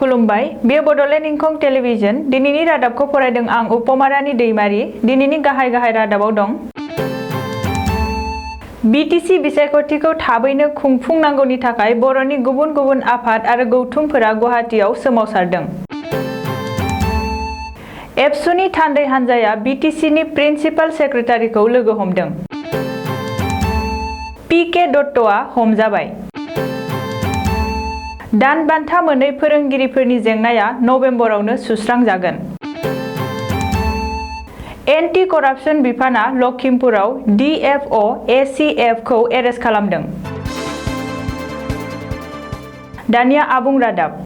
खुलुमबाय बेयो बड'लेण्ड इंखं टेलिभिजन दिनैनि रादाबखौ फरायदों आं उपमारानि दैमारि दिनैनि गाहाय रादाबाव दं बिटिसि बिसायख'थिखौ थाबैनो खुंफुंनांगौनि थाखाय बर'नि गुबुन गुबुन आफाद आरो गौथुमफोरा गुवाहाटीआव सोमावसारदों एबसुनि थान्दै हान्जाया बिटिसिनि प्रिन्सिपाल सेक्रेटारिखौ लोगो हमदों पि.के. दत्तआ हमजाबाय दान बान्था मोनै फोरोंगिरिफोरनि जेंनाया नबेम्बरावनो सुस्रांजागोन एन्टि करापसन बिफाना लखिमपुराव डिएफअ एसिएफखौ एरेस्ट खालामदों दानिया आबुं रादाब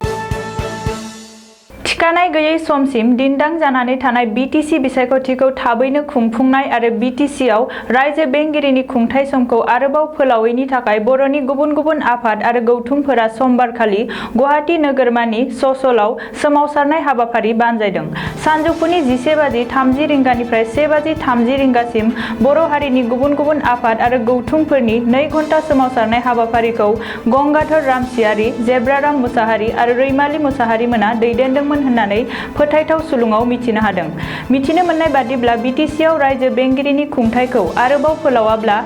थिखानाय गैयै समसिम दिन्दां जानानै थानाय बिटिसि बिसायख'थिखौ थाबैनो खुंफुंनाय आरो बिटिसिआव रायजो बेंगिरिनि खुंथाय समखौ आरोबाव फोलावैनि थाखाय बर'नि गुबुन गुबुन आफाद आरो गौथुमफोरा समबारखालि गुवाहाटी नोगोरमानि ससलाव सोमावसारनाय हाबाफारि बानजायदों सानजौफुनि 11:30 रिंगानिफ्राय 1:30 रिंगासिम बर' हारिनि गुबुन गुबुन आफाद आरो गौथुमफोरनि 2 घन्टा सोमावसारनाय हाबाफारिखौ गंगाधर रामसियारि जेब्राराम मुसाहारि आरो रैमालि मुसाहारि मोना दैदेनदोंमोन होननानै फोथायथाव सुलुङाव मिथिनो हादों मिथिनो मोननाय बादिब्ला बिटिसिआव रायजो बेंगिरिनि खुंथायखौ आरोबाव फोलावाब्ला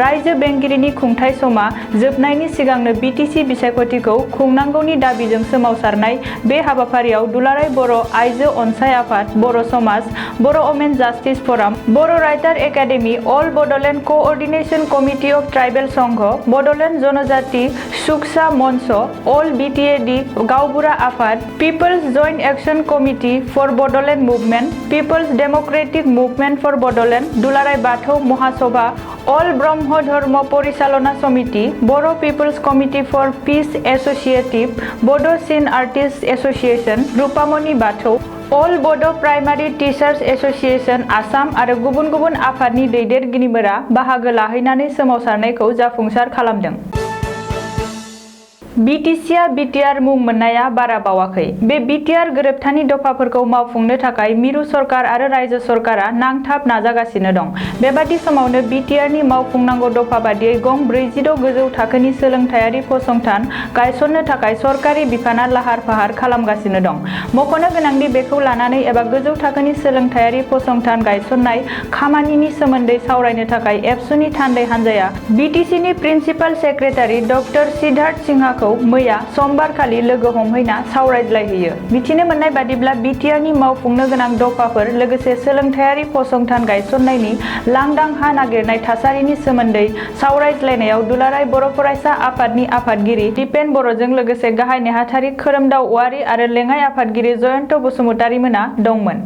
रायजो बेंगिरिनि खुंथाय समा जोबनायनि सिगांनो बिटिसि बिसायख'थिखौ खुंनांगौनि दाबिजों सोमावसारनाय बे हाबाफारियाव दुलाराय बर' आइजो अनसाय आफाद Bodo' Samaj Bodo' women justice forum Bodo' writer academy all Bodoland coordination committee of tribal Sangha Bodoland Janajati Suraksha Mancha all BTAD गावबुरा आफाद people's joint action committee for Bodoland movement people's democratic movement for Bodoland Dularai Bathou Mahasabha all Brahma Dharma Parichalana Samiti Bodo' people's committee for peace associative Bodo' cine artist association रुपामणि बाथौ अल बड' primary teachers association Assam आरो गुबुन गुबुन आफादनि दैदेनगिरिफोरा बाहागो लाहैनानै सोमावसारनायखौ जाफुंसार खालामदों बिटिसिआ बिटिआर मुं मोननाया बारा बावाखै बे बिटिआर गोरोबथानि दफाफोरखौ मावफुंनो थाखाय मिरु सरकार आरो रायजो सरकारा नांथाब नाजागासिनो दं बेबादि समावनो बिटिआरनि मावफुंनांगौ दफा बादियै गं 46 गोजौ थाखोनि सोलोंथायारि फसंथान गायसननो थाखाय सरकारि बिफाना लाहार फाहार खालामगासिनो दं मख'नो गोनांदि बेखौ लानानै एबा गोजौ थाखोनि सोलोंथायारि फसंथान गायसननाय खामानिनि सोमोन्दै सावरायनो थाखाय एबसुनि थान्दै हान्जाया बिटिसिनि प्रिन्सिपाल सेक्रेटारि डक्टर सिद्धार्थ सिंहाखौ मैया समबारखालि लोगो हमहैना सावरायज्लायहैयो मिथिनो मोननाय बादिब्ला बिटिआरनि मावफुंनो गोनां दफाफोर लोगोसे सोलोंथायारि फसंथान गायसननायनि लांदां हा नागिरनाय थासारिनि सोमोन्दै सावरायज्लायनायाव दुलाराय बर' फरायसा आफादनि आफादगिरि दिपेन बर'जों लोगोसे गाहाय नेहाथारि खोरोमदाव औवारि आरो लेङाइ आफादगिरि जयन्त बसुमतारि मोना दंमोन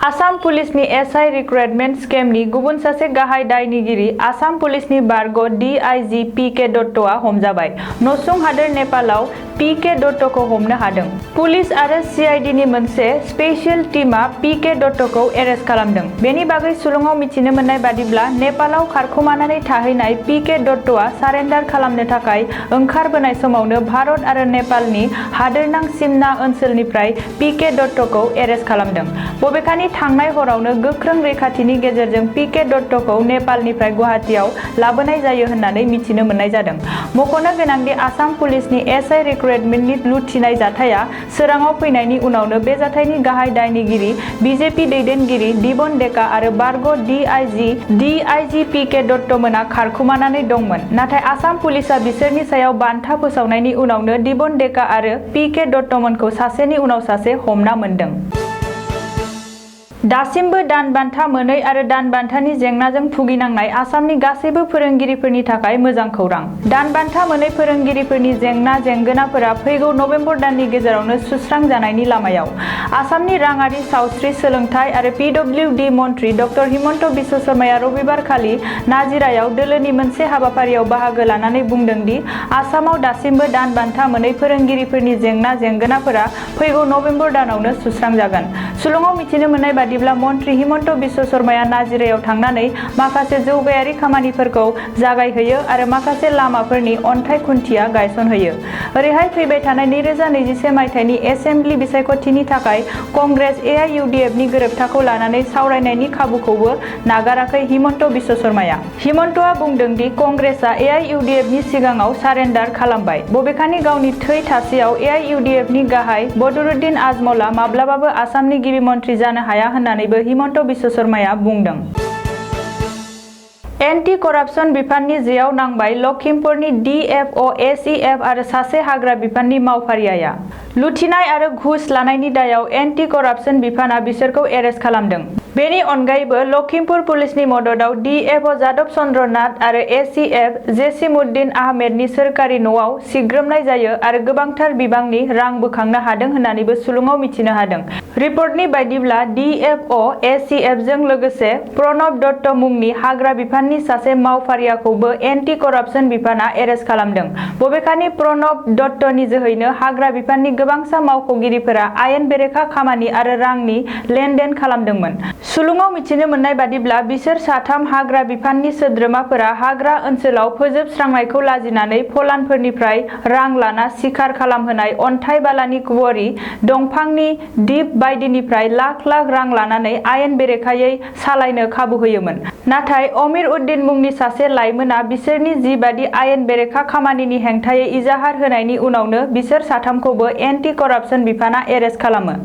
आसाम पुलिसनि एसआइ रिक्रुटमेन्ट स्केमनि गुबुन सासे गाहाय दायनिगिरि आसाम पुलिसनि बारग' डिआइजि पि.के. दत्तआ हमजाबाय नसुं हादोर नेपालाव पि.के. दत्तखौ हमनो हादों पुलिस आरो सिआइडिनि मोनसे स्पेशियेल टीमआ पि.के. दत्तखौ एरेस्ट खालामदों बेनि बागै सुलुङाव मिथिनो मोननाय बादिब्ला नेपालाव खारखोमानानै थाहैनाय पि.के. दत्तआ सारेन्डार खालामनो थाखाय ओंखारबोनाय समावनो भारत आरो नेपालनि हादोरनां सिमना ओनसोलनिफ्राय पि.के. दत्तखौ एरेस्ट खालामदों बबेखानि थांनाय हरावनो गोख्रों रैखाथिनि गेजेरजों पि.के. दत्तखौ नेपालनिफ्राय गुवाहाटीआव लाबोनाय जायो होननानै मिथिनो मोननाय जादों मख'नो गोनांदि आसाम पुलिसनि एसआइ रिक्रुटमेन्टनि लुथिनाय जाथाया सोराङाव फैनायनि उनावनो बे जाथायनि गाहाय दायनिगिरि बिजेपि दैदेनगिरि दिबन डेका आरो बारग' डिआइजि पि.के. दत्त मोना खारखोमानानै दंमोन नाथाय आसाम पुलिसआ बिसोरनि सायाव बान्था फोसावनायनि उनावनो दिबन डेका आरो पि.के. दत्तमोनखौ सासेनि उनाव सासे हमना मोनदों दासिमबो दान बान्था मोनै आरो दान बान्थानि जेंनाजों भुगिनांनाय आसामनि गासैबो फोरोंगिरिफोरनि थाखाय मोजां खौरां दान बान्था मोनै फोरोंगिरिफोरनि जेंना जेंगोनाफोरा फैगौ नबेम्बर दाननि गेजेरावनो सुस्रांजानायनि लामायाव आसामनि राङारि सावस्रि सोलोंथाइ आरो पिडब्लिउडि मन्थ्रि डक्टर हिमन्त बिश्व शर्माया रबिबारखालि नाजिरायाव दोलोनि मोनसे हाबाफारियाव बाहागो लानानै बुंदों दि आसामाव दासिमबो दान बान्था मोनै फोरोंगिरिफोरनि जेंना जेंगोनाफोरा फैगौ नबेम्बर दानावनो सुस्रांजागोन सुलुङाव मिथिनो मोननाय बादिब्ला मन्त्रि हिमन्त बिश्व शर्माया नाजिरायाव थांनानै माखासे जौगायारि खामानिफोरखौ जागायहोयो आरो माखासे लामाफोरनि अन्थाइ खुन्थिया गायसनहोयो। ओरैहाय फैबाय थानाय 2021 मायथाइनि एसेम्बलि बिसायख'थिनि थाखाय कंग्रेस AIUDFनि गोरोबथाखौ लानानै सावरायनायनि खाबुखौबो नागाराखै हिमन्त बिश्व शर्माया। हिमन्तआ बुंदों दि कंग्रेसआ AIUDFनि सिगाङाव सारेन्डार खालामबाय। बबेखानि गावनि थै थासेयाव AIUDFनि गाहाय बदरुद्दिन आजमलआ माब्लाबाबो आसामनि गिबि मन्त्रि जानो हाया होननानैबो हिमन्त बिश्व शर्माया बुंदों। एन्टि करापसन बिफाननि जेयाव नांबाय लखिमपुरनि DFO SEF आरो सासे हाग्रा बिफाननि मावफारियाया। लुथिनाय आरो घुस लानायनि दायाव एन्टि करापसन बिफाना बिसोरखौ एरेस्ट खालामदों। बेनि अनगायैबो लखिमपुर पुलिसनि मददाव DFO जादब चन्द्र नाथ आरो SEF जेसिमुद्दिन आहमेदनि सोरखारि न'आव सिग्रोमनाय जायो आरो गोबांथार बिबांनि रां बोखांनो हादों होननानैबो सुलुङाव मिथिनो हादों। रिपर्टनि बायदिब्ला DFO SEF जों लोगोसे प्रणब दत्त मुंनि हाग्रा बिफाननि सासे मावफारियाखौबो एन्टि करापसन बिफाना एरेस्ट खालामदों। बबेखानि प्रणब दत्तनि जोहैनो हाग्रा बिफाननि गोबांसा मावख'गिरिफोरा आयेन बेरेखा खामानि आरो रांनि लेनदेन खालामदोंमोन। सुलुङाव मिथिनो मोननाय बादिब्ला बिसोर साथाम हाग्रा बिफाननि सोद्रोमाफोरा हाग्रा ओनसोलाव फोजोबस्रांनायखौ लाजिनानै फलानफोरनिफ्राय रां लाना सिखार खालामहोनाय अन्थाइ बालानि क्वरी, दंफांनि दिप बायदिनिफ्राय लाख लाख रां लानानै आयेन बेरेखायै सालायनो खाबु होयोमोन। नाथाय अमीर उद्दिन मुंनि सासे लाइमोना बिसोरनि जिबादि आयेन बेरेखा खामानिनि हेंथायै इजाहार होनायनि उनावनो बिसोर साथामखौबो एन्टि करापसन बिफाना एरेस्ट खालामो।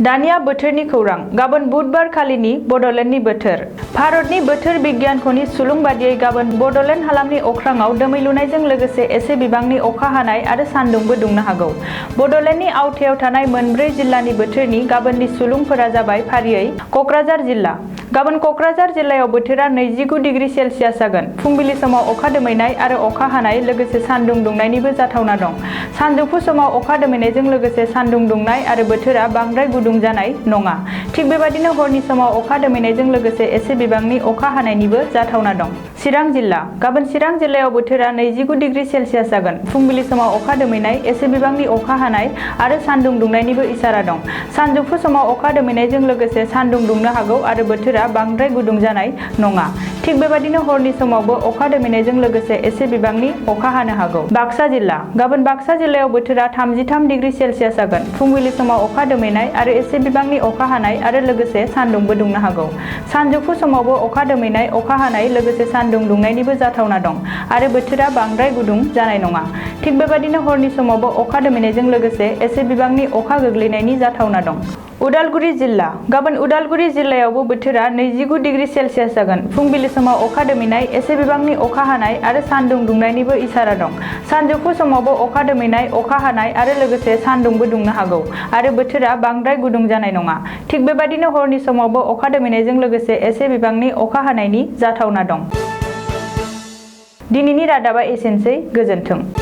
दानिया बोथोरनि खौरां। गाबोन बुधबार खालिनि बड'लेण्डनि बोथोर। भारतनि बोथोर बिगियानख'नि सुलुं बादियै गाबोन बड'लेण्ड हालामनि अख्राङाव दोमैलुनायजों लोगोसे एसे बिबांनि अखा हानाय आरो सान्दुंबो दुंनो हागौ। बड'लेण्डनि आवथायाव थानाय मोनब्रै जिल्लानि बोथोरनि गाबोननि सुलुंफोरा जाबाय फारियै क'क्राझार जिल्ला। गाबोन क'क्राझार जिल्लायाव बोथोरा 29 डिग्री सेल्सियास जागोन। फुंबिलि समाव अखा दोमैनाय आरो अखा हानाय लोगोसे सान्दुं दुंनायनिबो जाथावना दं। सानजौफु समाव अखा दोमैनायजों लोगोसे सान्दुं दुंनाय आरो बोथोरा बांद्राय गुदुं जानाय नङा। थिग बेबादिनो हरनि समाव अखा दोमैनायजों लोगोसे एसे बिबांनि अखा हानायनिबो जाथावना दं। चिरां जिल्ला। गाबोन चिरां जिल्लायाव बोथोरा 29 डिग्री सेल्सियास जागोन। फुंबिलि समाव अखा दोमैनाय, एसे बिबांनि अखा हानाय आरो सान्दुं दुंनायनिबो इसारा दं। सानजौफु समाव अखा दोमैनायजों लोगोसे सान्दुं दुंनो हागौ आरो बोथोरा बांद्राय गुदुं जानाय नङा। थिग बेबादिनो हरनि समावबो अखा दोमैनायजों लोगोसे एसे बिबांनि अखा हानो हागौ। बाक्सा जिल्ला। गाबोन बाक्सा जिल्लायाव बोथोरा 33 डिग्री सेल्सियास जागोन। फुंबिलि समाव अखा दोमैनाय आरो एसे बिबांनि अखा हानाय आरो लोगोसे सान्दुंबो दुंनो हागौ। सानजौफु समावबो अखा दोमैनाय, अखा हानाय लोगोसे सान्दुं दुंनायनिबो जाथावना दं आरो बोथोरा बांद्राय गुदुं जानाय नङा। थिग बेबादिनो हरनि समावबो अखा दोमैनायजों लोगोसे एसे बिबांनि अखा गोग्लैनायनि जाथावना दं। उदालगुरि जिल्ला। गाबोन उदालगुरि जिल्लायावबो बोथोरा 29 डिग्री सेल्सियास जागोन। फुंबिलि समाव अखा दोमैनाय, एसे बिबांनि अखा हानाय आरो सान्दुं दुंनायनिबो इसारा दं। सानजौफु समावबो अखा दोमैनाय, अखा हानाय आरो लोगोसे सान्दुंबो दुंनो हागौ आरो बोथोरा बांद्राय गुदुं जानाय नङा। थिग बेबादिनो हरनि समावबो अखा दोमैनायजों लोगोसे एसे बिबांनि अखा हानायनि जाथावना दं। दिनैनि रादाबा एसेनोसै। गोजोन्थों।